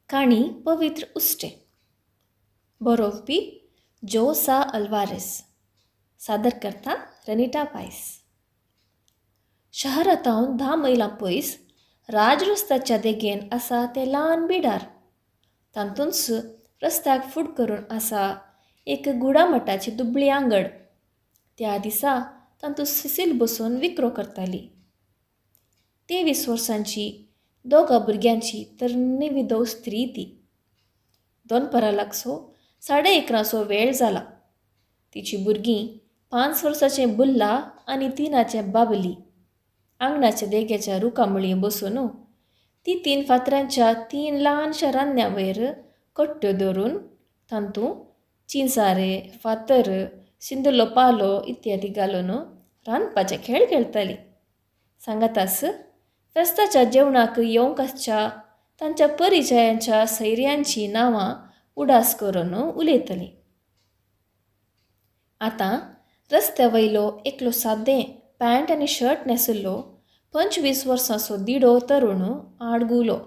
काणी पवित्र उश्टें. बरोवपी जोसा अल्वारेस, सादर करता रनिटा पायस. शहरांतावन 10 मैलां पयस राजरस्त्याच्या देगेन आसा तें ल्हान बिडार. तातूंच रस्त्याक फूट करून आसा एक गुडामठाची दुबळी आंगड. त्या दिसा तातूंत सिसील बसून विक्रो करताली. 23 वर्सांची दोगा भुरग्यांची तरणी विधव स्त्री ती. दनपरा लागसो 11:30 वेळ जाला. तिची भुरगीं 5 वर्साचें बुल्ला आनी 3 बाबली आंगणाच्या देगेच्या रुखामुळी बसून ती 3 फातरांच्या 3 ल्हानशा रान्न्या वयर कट्ट्यो दवरून तातूंत चिंचारे, फातर, शिंदलो पालो इत्यादी घालून रांदपाचे खेळ खेळटाली. सांगातास फेस्ताच्या जेवणाक येवंक आसच्या तांच्या परिचयांच्या सैर्यांचीं नांवां उडास करून उलयतली. आतां रस्त्या वयलो एकलो सादें पॅन्ट आनी शर्ट न्हेसिल्लो 25 वर्सांचो दिडो तरुण आडगुलो.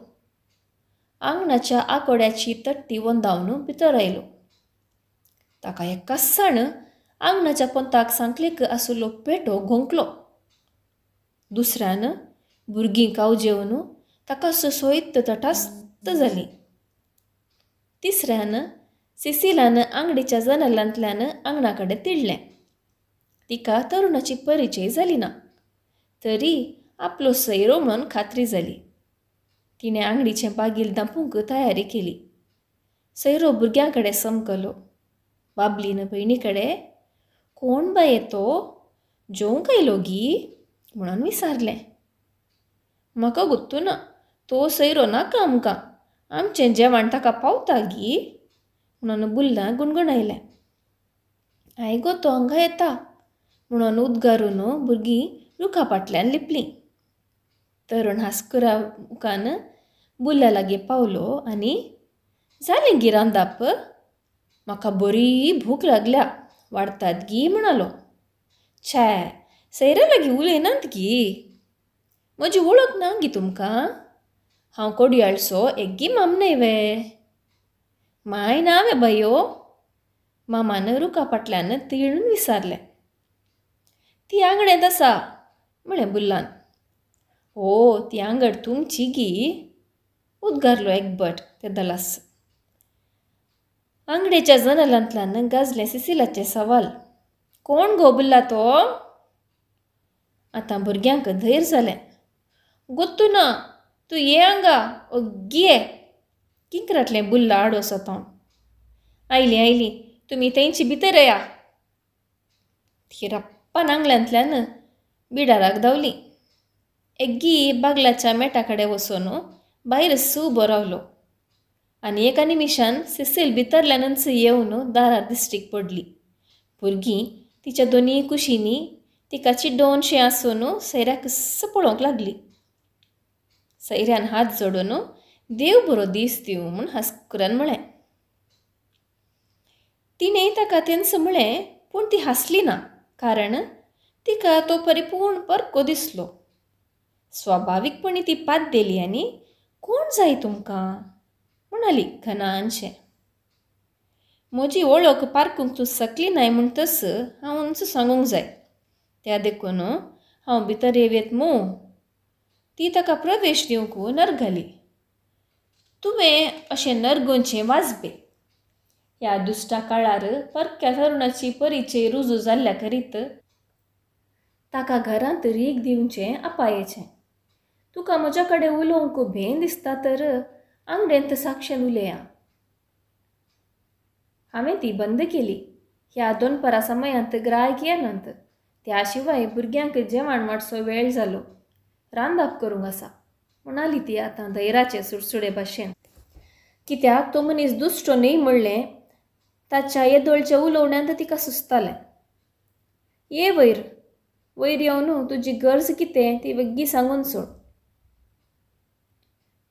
आंगणाच्या आकोड्याची तट्टी वंदावन भितर आयलो. ताका एकासाण आंगणाच्या पोंताक सांकलेक आशिल्लो पेटो घोंकलो. दुसऱ्यान भुरगीं कावजेवन ताका सोयत तटास्त जाली. तिसऱ्यान सिसिलान आंगडीच्या जनेलांतल्यान आंगणा कडेन तिडलें. तिका तरुणाची परिचय जाली ना तरी आपलो सैरो म्हणून खात्री जाली. तिणें आंगडीचें बागील दांपूंक तयारी केली. सैरो भुरग्यां कडेन समकलो. बाबलीन भयणी कडेन कोण बाये तो, जेवंक आयलो गी म्हणून विचारलें. म्हाका गुत्तू ना, तो सैरो नाका आमकां, आमचें जेवण ताका पावता गी म्हणून बुल्ला गुणगुणायलें. I गो तो हांगा येता म्हणून उद्गारून भुरगीं रुखा फाटल्यान लिपलीं. तरुण हांसकुरा मुखान बुल्ला लागीं पावलो आनी जालें गी रांदप, म्हाका बरी भूक लागल्या, वाडटात गी म्हणालो. छे, सैऱ्या लागीं उलयनात गी, म्हजी वळख ना गी तुमकां, हांव कोडयाळचो एग्गी माम न्हय वे. माय ना वे बायो, मामान रुखा फाटल्यान तिळून विचारलें. ती आंगणेंत आसा म्हळें बुल्लान. ओ, ती आंगड तुमची गी, उद्गारलो एकबट ते दलास. आंगडेच्या जनेलांतल्यान गाजलें सिसिलाचें सवाल, कोण गो बुल्ला तो? आतां भुरग्यांक धैर्य जालें. गोत्तू ना, तूं ये हांगा, ओग्गी ये, किंक्राटलें बुल्ला आडोसो तो. आयलीं आयलीं, तुमी तेंची भितर येया. ती रप्पान आंगल्यांतल्यान बिडाराक धांवली. एग्गी बागलाच्या मेटा कडेन वचून भायर उबो रावलो आनी एका निमिशान सिसील भितरल्यानच येवन दारार दिश्टीक पडली. भुरगीं तिच्या दोनूय कुशींनी तिका चिड्डोनशें आसून सैऱ्याक पळोवंक लागली. सैऱ्यान हात जोडून देव बरो दीस दिवं म्हूण हांसकुरान म्हळें. तिणें ताका तेंच म्हळें, पूण ती हांसली ना, कारण तिका तो परिपूर्ण परको दिसलो. स्वाभावीकपणी ती पाद्देली आनी कोण जाय तुमकां म्हणाली घनानशें. म्हजी वळख पारकूंक तूं सकली नाय म्हणटच हांवूच सांगूंक जाय, त्या देखून हांव भितर येवयेत मू. ती ताका प्रवेश दिवंक नर घाली. तुवें अशें नरगोंचें वाजबे. ह्या दुश्टा काळार परक्या तरुणाची परिचय रुजू जाल्ल्या करीत ताका घरांत रीग दिवचें अपायेचें. तुका म्हज्या कडेन उलोवंक भें दिसता तर आंगडेंत साक्षेन उलया. हांवें ती बंद केली. ह्या दनपरा समयांत ग्रायक येनात, त्या शिवाय भुरग्यांक जेवण मातसो वेळ जालो, रांदप करूंक आसा म्हणाली ती आतां धैराचे सुडसुडे भाशेन. कित्याक तो मनीस दुश्टो न्हय म्हणलें ताच्या येदोळच्या उलोवण्यांत तिका सुचतालें. ये वयर, वयर येवन तुजी गरज कितें ती वेग्गी सांगून सोड.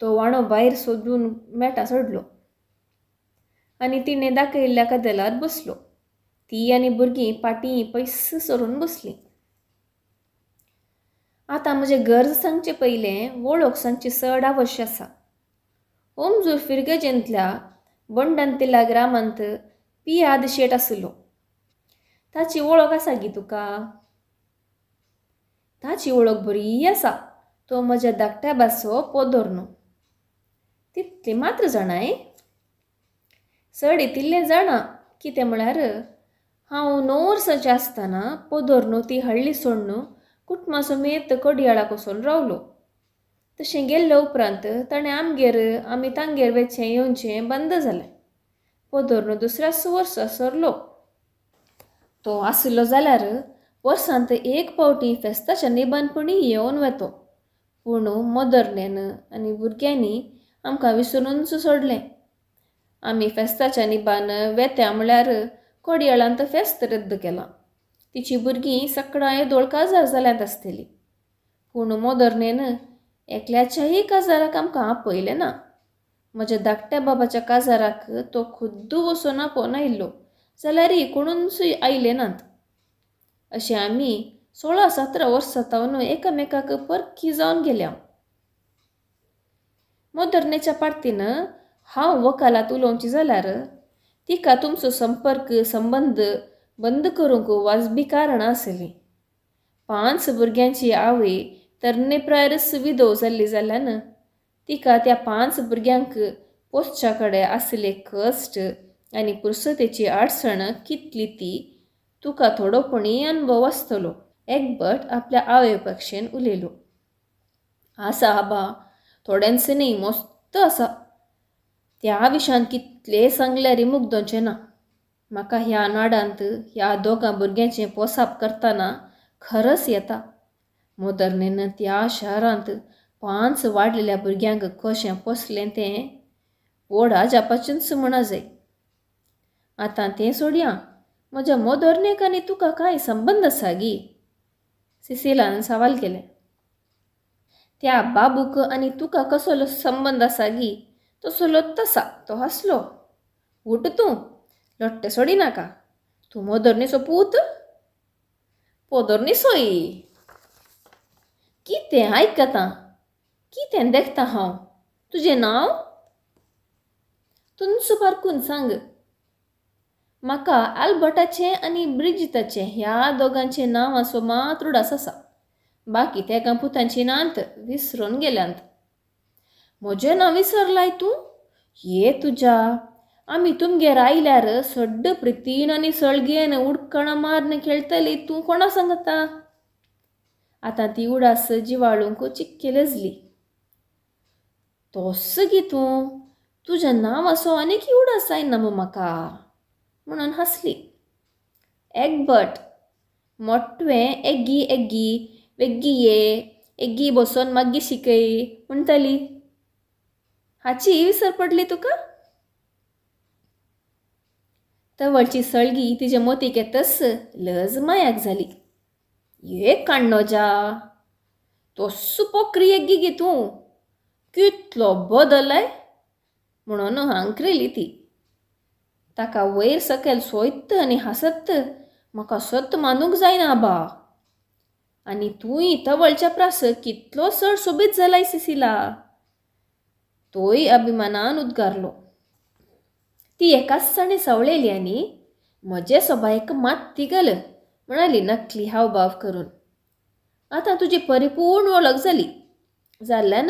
तो वाणो भायर सोदून मेटा सोडलो आनी तिणें दाखयल्ल्या कदेलार बसलो. ती आनी भुरगीं पाटीं पयस सरून बसलीं. आतां म्हजें गरज सांगचे पयलें वळख सांगची चड आवश्य आसा. ओमजूर फिर्गजेंतल्या बंडंतिला ग्रामांत पियाद शेट आसलो. ताची वळख आसा गी तुका? ताची वळख बरी आसा. तो म्हज्या धाकट्या बासो पोदोर न्हू. तितली मात्र जाणाय? चड इतिल्लें जाणा. कितें म्हळ्यार हांव 9 वर्सांचें आसतना पोदोर न्हू ती हळ्ळी सोडून कुटुंबा समेत कोडयाळाक वचून रावलो. तशें गेल्ले उपरांत ताणें आमगेर आमी तांगेर वचचें येवचें बंद जालें. पोदोर न्हू दुसऱ्याच वर्सा सरलो. तो आशिल्लो जाल्यार वर्सांत एक पावटी फेस्ताच्या निबानपणी येवन वेतो. पूण मदर्नेन आनी भुरग्यांनी आमकां विसरूनच सोडलें. आमी फेस्ताच्या निबान वेत्या म्हळ्यार कोडयाळांत फेस्त रद्द केलां. तिची भुरगीं सकडां येदोळ काजार जाल्यांत आसतलीं. पूण मोदर्नेन एकल्याच्याय काजाराक आमकां आपयलें ना. म्हज्या धाकट्या बाबाच्या काजाराक तो खुद्द वचून आपोवन आयिल्लो जाल्यारय कोणूच आयले नात. अशें आमी 16-17 वर्सां तावन एकामेकाक परकी जावन गेल्या. मोदर्नेच्या पार्तीन हांव वकालात उलोवची जाल्यार तिका तुमचो संपर्क संबंद बंद करूंक वाजबी कारणां आसलीं. 5 भुरग्यांची आवय तरणे प्रायरच विधव जाल्ली जाल्ल्यान तिका त्या 5 भुरग्यांक पोसच्या कडेन आसले कश्ट आनी पुरसतेची आडसण कितली ती तुका थोडोपणी अनुभव आसतलो. एगबर्ट आपल्या आवय पक्षेन उलयलो. आसा आबा, थोड्यांच न्ही मस्त आसा. त्या विशयान कितलें सांगल्यार मुगदोचें ना. म्हाका ह्या नाडांत ह्या दोगां भुरग्यांचें पोसाप करतना खरस येता. मोदर्नेन त्या शारांत 5 वाडलेल्या भुरग्यांक कशें पोसलें तें व्हड अजापाचेंच म्हणा जाय. आतां तें सोडया, म्हज्या मोदर्नेक आनी तुका कांय संबंद आसा गी? सिसिलान सवाल केलें. त्या बाबूक आनी तुका कसलो संबंद आसा गी? तसलो तसा. तो हांसलो. उठ तूं, लोट्टे सोडिनाका. तूं मोदर्नेचो पूत? पोदोर्नेचोय. कितें आयकता, कितें देखता हांव? तुजें नांव? तुमचो पारकून सांग म्हाका. आल्बर्टाचें आनी ब्रिजिताचें ह्या दोगांचें नांवाचो मात उडास आसा. बाकी तेगां पुतांची नांत विसरून गेल्यांत. म्हजें नांव विसरलाय तूं? ये तुज्या, आमी तुमगेर आयल्यार सड्ड प्रितीन आनी सळगेन उडकणां मारून खेळटली. तूं कोणा सांगता? आतां ती उडास जिवाळूंक चिक्के लजली. तोस गी तूं, तुज्या नांवाचो आनीक उडास जायना मू म्हाका, म्हणून हांसली. एगबर्ट मोटवें एग्गी एग्गी वेग्गी ये एग्गी बसोन मागीर शिकय म्हणटाली. हाची विसर पडली तुका? तवळची सळगी तिजे मोतीक येतच लज मायाक जाली. ये काण्णोजा, तोसो पोकरी एग्गी गे तूं, कितलो बदलाय म्हणून हांकरेली ती. ताका वयर सकयल सोयत आनी हांसत म्हाका सत मानूंक जायना आबा. आनी तूंय तवळच्या प्रास कितलो चड सोबीत जालाय सिसिला, तोय अभिमानान उद्गारलो. ती एकाच जाणे सावळेली आनी म्हजे सोबायक मात्ती गल म्हणाली नकली हावभाव करून. आतां तुजी परिपूर्ण वळख जाली जाल्ल्यान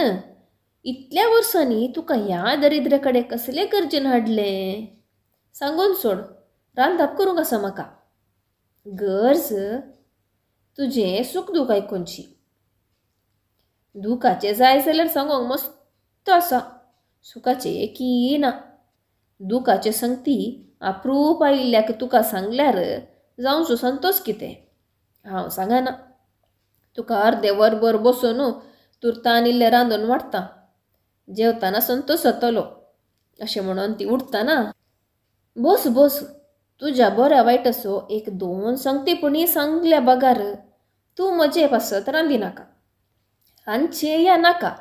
इतल्या वर्सांनी तुका ह्या दरिद्र्या कडेन कसले गरजेन हाडलें? सांगून सोड, रांदप करूंक आसा म्हाका. गरज तुजें सूख दूख आयकुनची. दुखाचें जाय जाल्यार सांगूंक मस्त आसा, सुखाचें की ना. दुखाचें संगती अप्रूप आयिल्ल्याक तुका सांगल्यार जावचो संतोष कितें? हांव सांगना. तुका अर्दे वरभर बसून तुर्तान इल्लें रांदून वाडटा, जेवताना संतोष जातलो. अशें म्हणून ती उठतना बस बस, तुज्या बऱ्या वायटाचो एक दोन संगतीपणी सांगल्या बगार तूं म्हजे पासत रांदिनाका. रांदचें या नाका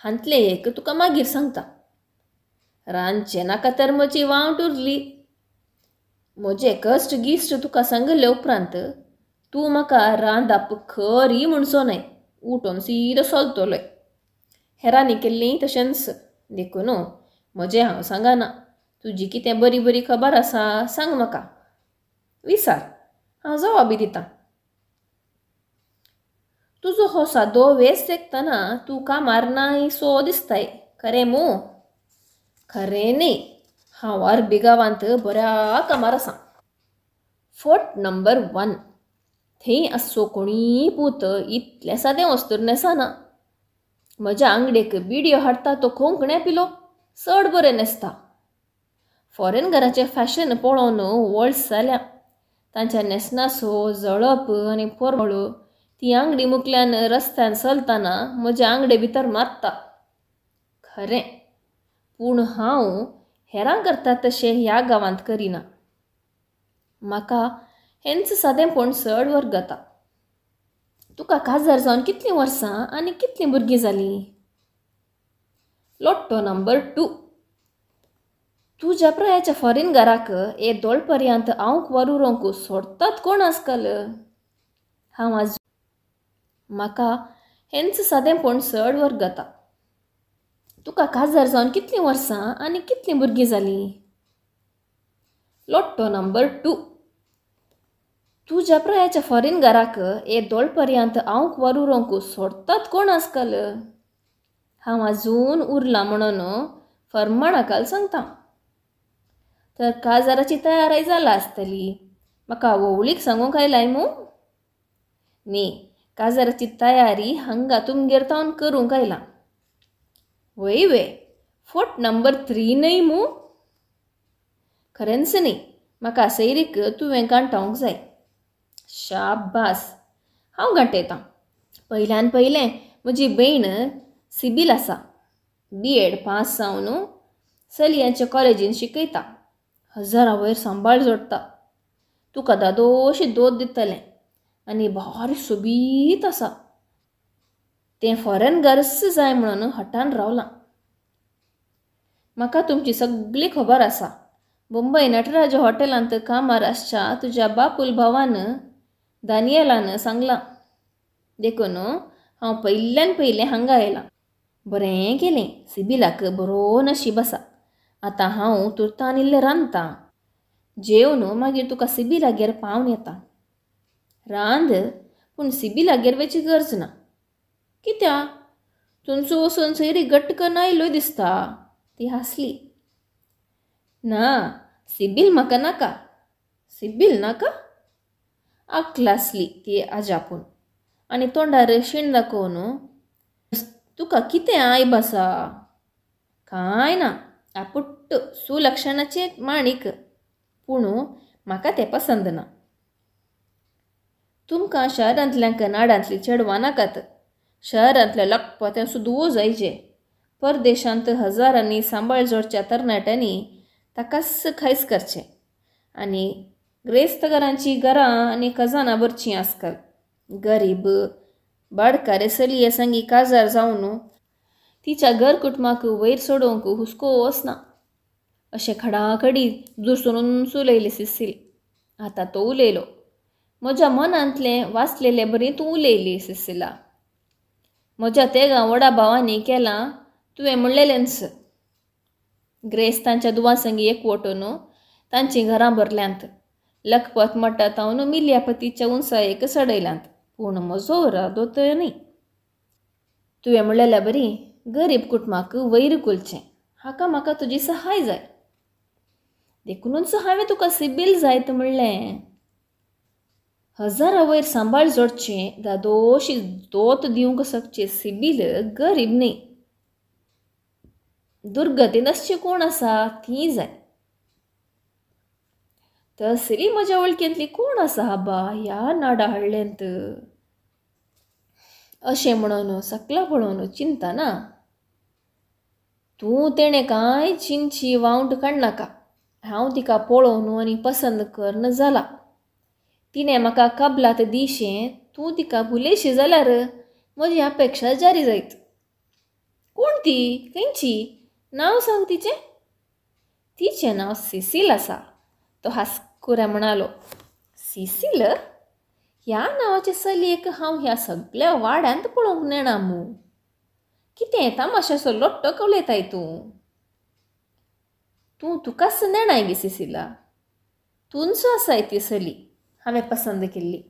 हांतलें एक तुका मागीर सांगता. रांदचें नाका तर म्हजी वावट उरली. म्हजे कश्ट गिश्ट तुका सांगले उपरांत तूं म्हाका रांदप खरी म्हणचो न्हय, उठून सिदो चलतलोय. हेरांनी केल्लीं तशेंच देखून म्हजें हांव सांगना. तुजी कितें बरी बरी खबर आसा सांग म्हाका. विसार, हांव जवाबी दितां. तुजो हो सादो वेस देखतना तूं कामार नाय सो दिसताय, खरें मू? खरें न्ही, हांव अरबी गांवांत बऱ्या कामार आसा. फट नंबर 1. थंय आसचो कोणीय पूत इतलें सादें वस्तूर न्हेसना. म्हज्या आंगडेक बिडयो हाडटा तो कोंकण्या पिलो चड बरें न्हेसता. फॉरेन घराचें फॅशन पळोवन वळस जाल्या. तांच्या न्हेसणाचो जळप आनी परमळ ती आंगडी मुखल्यान रस्त्यान चलतना म्हज्या आंगडे भितर मारता. खरें, पूण हांव हेरां करता तशें ह्या गांवांत करिना. म्हाका हेंच सादेंपण चड वर्गता. तुका काजार जावन कितलीं वर्सां आनी कितलीं भुरगीं जालीं? Lotto number 2. तुज्या प्रायाच्या फॉरेन घराक हे दोळपर्यांत हांव वर उरोवंक सोडटात कोण आजकाल? हांव आज म्हाका हेंच सादेंपण चड वर्गता. तुका काजार जावन कितलीं वर्सां आनी कितलीं भुरगीं जालीं? Lotto number 2. तुज्या प्रायाच्या फॉरेन घराक हे दोळपर्यांत हांव वर उरोवंक सोडटात कोण आजकाल? हांव आजून उरलां म्हणून फर्माणाकाल सांगता. तर काजाराची तयारी जाला आसतली. म्हाका वोवळीक सांगूंक आयलाय मू? न्ही, काजाराची तयारी हांगा तुमगेर तावन करूंक आयलां. वय वे, फट नंबर 3 न्हय मू? खरेंच न्ही, म्हाका सैरीक तुवें गांठोवंक जाय. शाबास, हांव गांठयतां. पयल्यान पयलें म्हजी भयण सिबील आसा. बी.एड पास जावन चलयांच्या कॉलेजीन शिकयता. हजारा वयर सांबाळ जोडटा. तुका दादोशी दोत दितलें आनी भारी सोबीत आसा. तें फॉरेन घरच जाय म्हणून हटान रावलां. म्हाका तुमची सगळी खबर आसा. मुंबय नटराज हॉटेलांत कामार आसच्या तुज्या बापूल भावान दानियलान सांगलां. देखून हांव पयल्यान पयलें हांगा आयलां. बरें केलें, सिबिलाक बरो नशीब आसा. आतां हांव तुर्तान इल्लें रांदतां, जेवन मागीर तुका सिबिलागेर पावन येता. रांद, पूण सिबिलागेर वयची गरज ना. कित्याक? थंयचो वचून सैरी घट्ट कन्न आयलो दिसता. ती हांसली. ना, सिबील म्हाका नाका. सिबील नाका? आकलासली ती आजापून आनी तोंडार शीण दाखोवन, तुका कितें आयब आसा? कांय ना, आपुट्ट सुलक्षणाचें माणीक, पूण म्हाका तें पसंद ना. तुमकां शहरांतल्यांक नाडांतलीं चेडवां नाकात. शहरांतल्या लखपत्यां सुद्दां जायचे. परदेशांत हजारांनी सांबाळ जोडच्या तरणाट्यांनी ताकाच खायस करचें आनी ग्रेस्त घरांचीं घरां आनी खजानां भरचीं आजकाल. गरीब बाडकारे चलये संगी काजार जावन तिच्या घर कुटुंबाक वयर सोडोवंक हुस्को वचना. अशें खडाखडी दुरसुनूच उलयली सिसील. आतां तो उलयलो. म्हज्या मनांतलें वाचलेले बरी तूं उलयली सिसिला. म्हज्या तेगां व्हडा भावांनी केलां तुवें म्हणलेलेंच. ग्रेस्तांच्या दुवां संगी एकवटून तांचीं घरां भरल्यांत. लखपत मट्टा तावन मिल्यापतीच्या उंचायेक चडयल्यांत. पूण म्हजो इरादो तो न्ही. तुवें म्हणलेल्या बरी गरीब कुटुंबाक वयर कुलचें, हाका म्हाका तुजी सहाय जाय. देखूनच हांवें तुका सिबील जायत म्हणलें. हजारा वयर सांबाळ जोडचें, दादोशी दोत दिवंक शकचें सिबील गरीब न्ही. दुर्गतीन आसचें कोण आसा ती जाय. तसली म्हज्या वळखींतली कोण आसा हाबा ह्या नाडा हाडल्यांत? अशें म्हणून सकला पळोवन चिंतना तूं तेणें कांय चिंतची वावंट काडनाका. हांव तिका पळोवन आनी पसंद करन जाला. तिणें म्हाका कबलात दिशें तूं तिका भुलेशी जाल्यार म्हजी अपेक्षा जारी जायत. कोण ती? खंयची? नांव सांग तिचें. तिचें नांव सिसील आसा. तो हांसकुऱ्या म्हणालो. सिसील? ह्या नांवाचे चलयेक हांव ह्या सगळ्या वाड्यांत पळोवंक नेणा मू. कितें तामाशाचो लोट्टो उलयताय तूं? तूं तुकाच नेणाय गे सिसिला, तूंच आसाय ती चली हांवें पसंद केल्ली.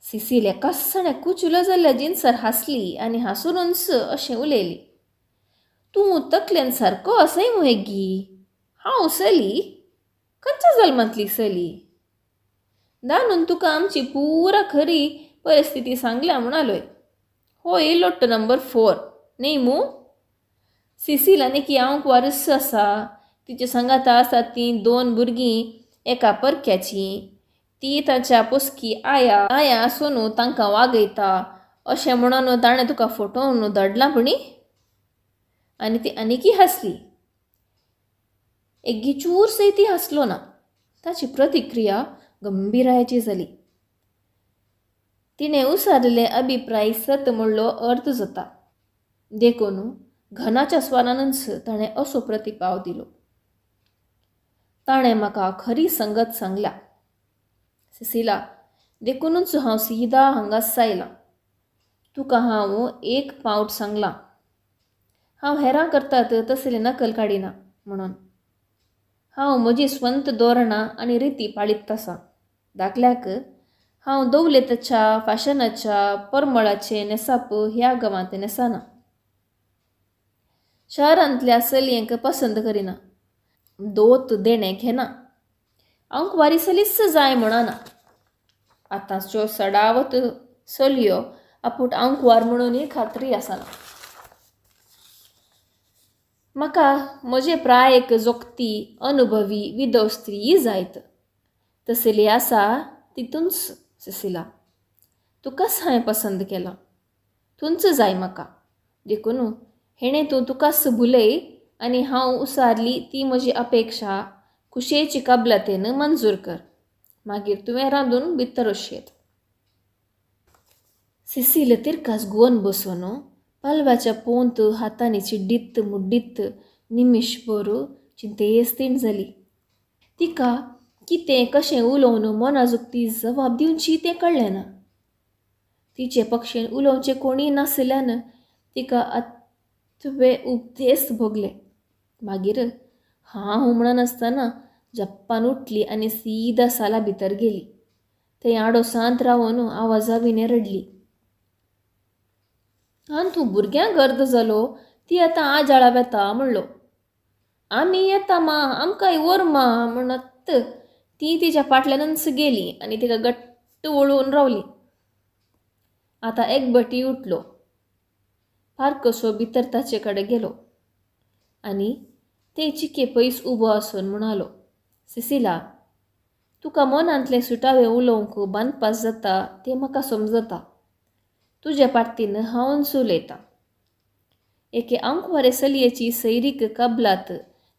सिसिल एकाच कुचुलो जाल्ल्या जिनसार हांसली आनी हांसुनूच अशें उलयली, तूं तकलेन सारको आसाय मू एग्गी? हांव चली? खंयच्या जल्मांतली चली? दानून तुका आमची पुरा खरी परिस्थिती सांगल्या म्हणालोय. होय लोट्टो नंबर 4 न्ही मू? सिसील आनी हांव कुवारच आसा. तिचे सांगाता आसा तीं 2 भुरगीं एका परक्याचीं. ती ताच्या पोसकी आया आया आसून तांकां वागयता अशें म्हणून ताणें तुका फोटोवन धाडलां पणी. आनी ती आनीकी हांसली. एग्गी चूर सयत हांसलो ना. ताची प्रतिक्रिया गंभीरायेची जाली. तिणें उसारिल्ले अभिप्राय सत म्हणलो अर्थ जाता देखून घनाच्या स्वारानूच ताणें असो प्रतिभाव दिलो. ताणें म्हाका खरी संगत सांगल्या सिसिला, देखूनच हांव सीदा हांगाच आयलां. तुका हांव एक पावट सांगलां, हांव हेरां करतात तसली नकल काडिना म्हणून. हांव म्हजी स्वंत धोरणां आनी रिती पाळीत आसा. दाखल्याक हांव दवलेताच्या फॅशनाच्या परमळाचें न्हेसप ह्या गांवांत न्हेसना. शहरांतल्या चलयांक पसंद करिना, दोत देणें घेना, हांव कुवारी चलीच जाय म्हणना. आतांच्यो सडावत चलयो आपूण हांव कुवार म्हणूनय खात्री आसना. म्हाका म्हजे प्रायेक जोखती अनुभवी विधव स्त्री जायत तसली आसा तितूंच सिसिला. तुकाच हांवें पसंद केलां, तूंच जाय म्हाका. देखून हेणें तूं तुकाच भुलय आनी हांव उसारली ती म्हजी अपेक्षा खुशयेची कबलातेन मंजूर कर. मागीर तुवें रांदून भितर वचयेत. सिसील तिरकास गुवन बसून पालवाच्या पोंत हातांनी चिड्डीत मुड्डीत निमिश भर चिंतेस्तीण जाली. तिका कितें कशें उलोवन मनाजूक ती जबाब दिवची तें कळ्ळें ना. तिचे पक्षेन उलोवचें कोणीय नासल्यान तिका आत्वे उपदेस भोगले. मागीर हां हूं म्हणनासतना जप्पान उठली आनी सीदा साला भितर गेली. थंय आडोसांत रावन आवाजा विणें रडली. आनी तूं भुरग्यांक गर्द जालो, ती आतां आजाळा वेता म्हणलो. आमी येता मा, आमकांय व्हर मा म्हणत ती तिच्या फाटल्यानच गेली आनी तिका घट्ट वळून रावली. आतां एकबटी उठलो, फारकसो भितर ताचे कडेन गेलो आनी ते चिके पयस उबो आसून म्हणालो, सिसिला, तुका मनांतलें सुटावें उलोवंक बांदपास जाता तें म्हाका समजता. तुजे पार्तीन हांवूच उलयतां. एके आंकवारे चलयेची सैरीक कबलात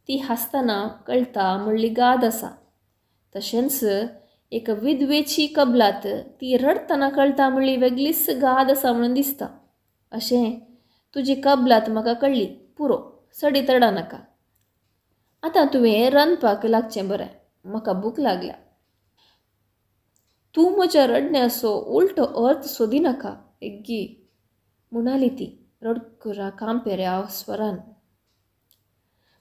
ती हांसतना कळटा म्हणली गाद आसा. तशेंच एक विधवेची कबलात ती रडटना कळटा म्हणली वेगळीच गाद आसा म्हणून दिसता. अशें तुजी कबलात म्हाका कळ्ळी, पुरो, सडी तडा नाका. आतां तुवें रांदपाक लागचें बरें, म्हाका भूक लागल्या. तूं म्हज्या रडण्याचो उलटो अर्थ सोदिनाका एग्गी, म्हणाली ती रडकुरा कांपेऱ्या स्वरान.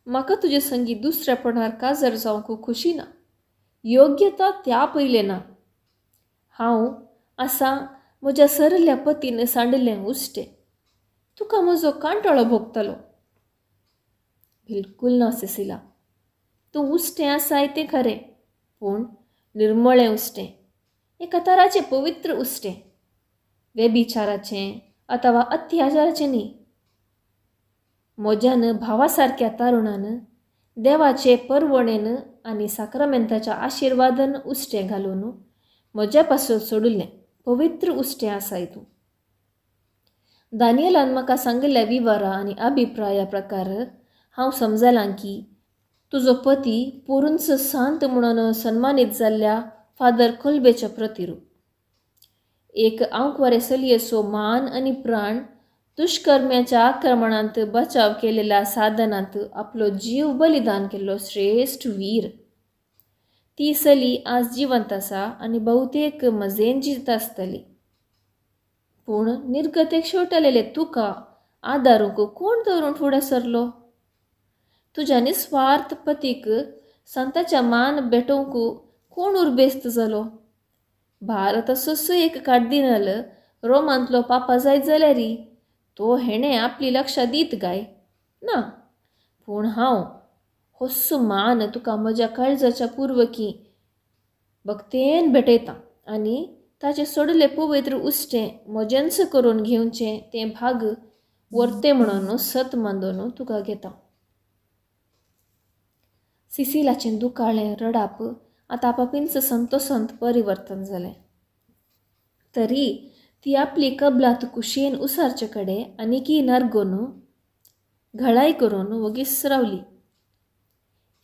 म्हाका तुजे संगी दुसऱ्यापणार काजार जावंक खुशी ना, योग्यता त्या पयलें ना. हांव आसा म्हज्या सरल्या पतीन सांडिल्लें उश्टें. तुका म्हजो कांटाळो भोगतलो. बिलकूल ना सिसिला, तूं उश्टें आसाय तें खरें, पूण निर्मळें उश्टें, एका तराचें पवित्र उश्टें, वेबिचाराचें अथवा अत्याचाराचें न्ही. म्हज्यान भावा सारक्या तरुणान देवाचे परवणेन आनी साक्रामेंताच्या आशिर्वादान उश्टें घालून म्हज्या पासून सोडिल्लें पवित्र उश्टें आसाय तूं. दानियलान म्हाका सांगिल्ल्या विवरा आनी अभिप्राया प्रकार हांव समजलां की तुजो पती पोरूंच सांत म्हणून सन्मानीत जाल्ल्या फादर कोलबेच्या प्रतिरूप. एक आंकवारे चलयेचो मान आनी प्राण दुष्कर्म्याच्या आक्रमणांत बचाव केलेल्या साधनांत आपलो जीव बलिदान केल्लो श्रेश्ठ वीर. ती चली आज जिवंत आसा आनी बहुतेक मजेन जिता आसतली. पूण निर्गतेक शेवटलेले तुका आदारूंक कोण तरुण फुडें सरलो? तुज्या निस्वार्थ पतीक संताच्या मान भेटोवंक कोण उरबेस्त जालो? भारताचोच एक कार्दिनाल रोमांतलो पापा जायत जाल्यार तो हेणें आपली लक्षां दीत गाय ना, पूण हांव होस्सो मान तुका म्हज्या काळजाच्या पुर्वकी भक्तेन भेटयतां आनी ताचें सोडलें पवित्र उश्टें म्हजेंच करून घेवचें तें भाग व्हरतें म्हणून सत मानून तुका घेता. सिसिलाचें दुकाळें रडाप आतां पापींच संतोसंत परिवर्तन जालें. तरी ती आपली कबलात कुशेन उसारचे कडेन आनीकय नरगोन घळाय करून वगीच रावली.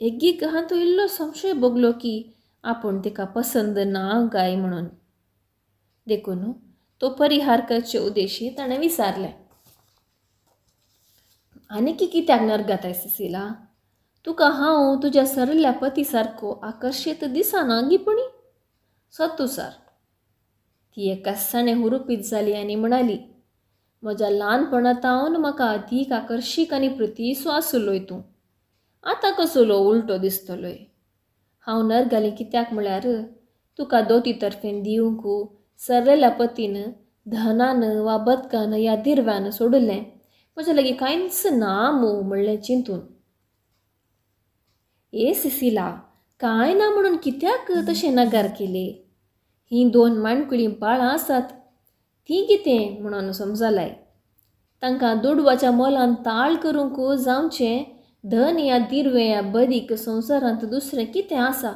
एगीक हातूंत इल्लो संशय भोगलो की आपूण तिका पसंद ना काय म्हणून, देखून तो परिहार करचे उद्देशी ताणें विचारलें, आनीक कित्याक नरगाताय सिसिला? तुका हांव तुज्या सरल्या पती सारको आकर्शीत दिसना गिपणी? सतुसार. ती एकासाणें हुरुपीत जाली आनी म्हणाली, म्हज्या ल्हानपणातावन म्हाका अदीक आकर्शीक आनी प्रितीसो आसलोय तूं, आतां कसलो उलटो दिसतलोय? हांव नरगाली कित्याक म्हळ्यार तुका दोती तर्फेन दिवंक सरलेल्या पतीन धनान वा बदकान या दिरव्यान सोडलें म्हज्या लागीं कांयच ना मू म्हणलें चिंतून. ए सिसिला, कांय ना म्हणून कित्याक तशें नगार केले? हीं दोन माणकुलीं बाळां आसात तीं कितें म्हणून समजलाय? तांकां दुडवाच्या मोलान ताळ करूंक जावचें धन या दिरवें या बदीक संवसारांत दुसरें कितें आसा?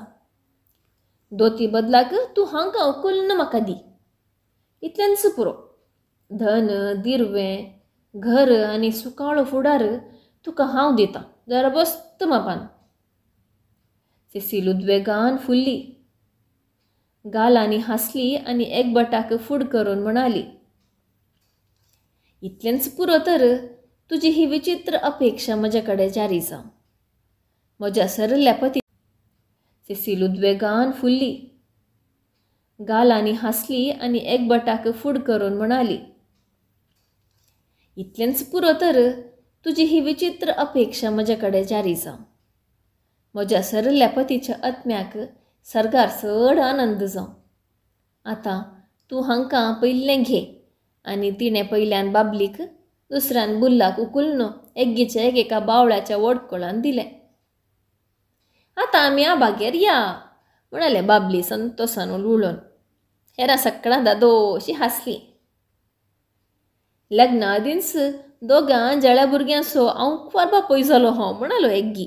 दोती बदलाक तूं हांकां उखलून म्हाका दी, इतलेंच पुरो. धन दिरवें घर आनी सुकाळो फुडार तुका हांव दितां, जरा बस्त मापान. सिसील उद्वेगान फुल्ली, गालांनी हांसली आनी एकबटाक फूड करून म्हणाली, इतलेंच पुरो तर तुजी ही विचित्र अपेक्षा म्हज्या कडेन जारी जावं. म्हज्या सरल्या पती. सिसील उद्वेगान फुल्ली, गालांनी हांसली आनी एकबटाक फूड करून म्हणाली, इतलेंच पुरो तर तुजी ही विचित्र अपेक्षा म्हज्या कडेन जारी जावं. म्हज्या सरल्या पतीच्या आत्म्याक सर्गार चड आनंद जावं. आतां तूं हांकां पयलें घे. आनी तिणें पयल्यान बाबलीक दुसऱ्यान बुल्लाक उखलून एग्गीच्या एकेका बावळ्याच्या वडकळान दिलें. आतां आमी आबागेर या म्हणालें बाबली संतोसान उलोवन. हेरां सगळ्यां दादोशी हांसली. लग्ना आदींच दोगां जळ्या भुरग्यांचो आंकवार बापूय जालो हांव म्हणालो एग्गी.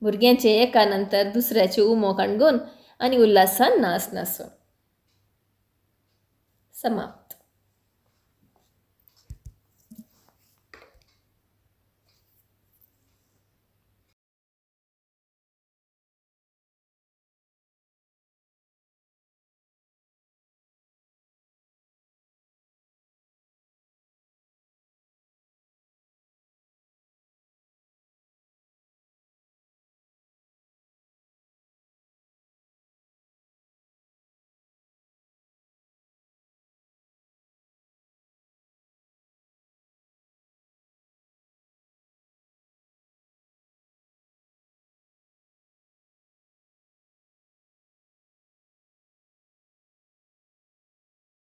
भुरग्यांचे एका नंतर दुसऱ्याचे उमो काणगून आनी उल्हासान नाच नाचून. समाप्त.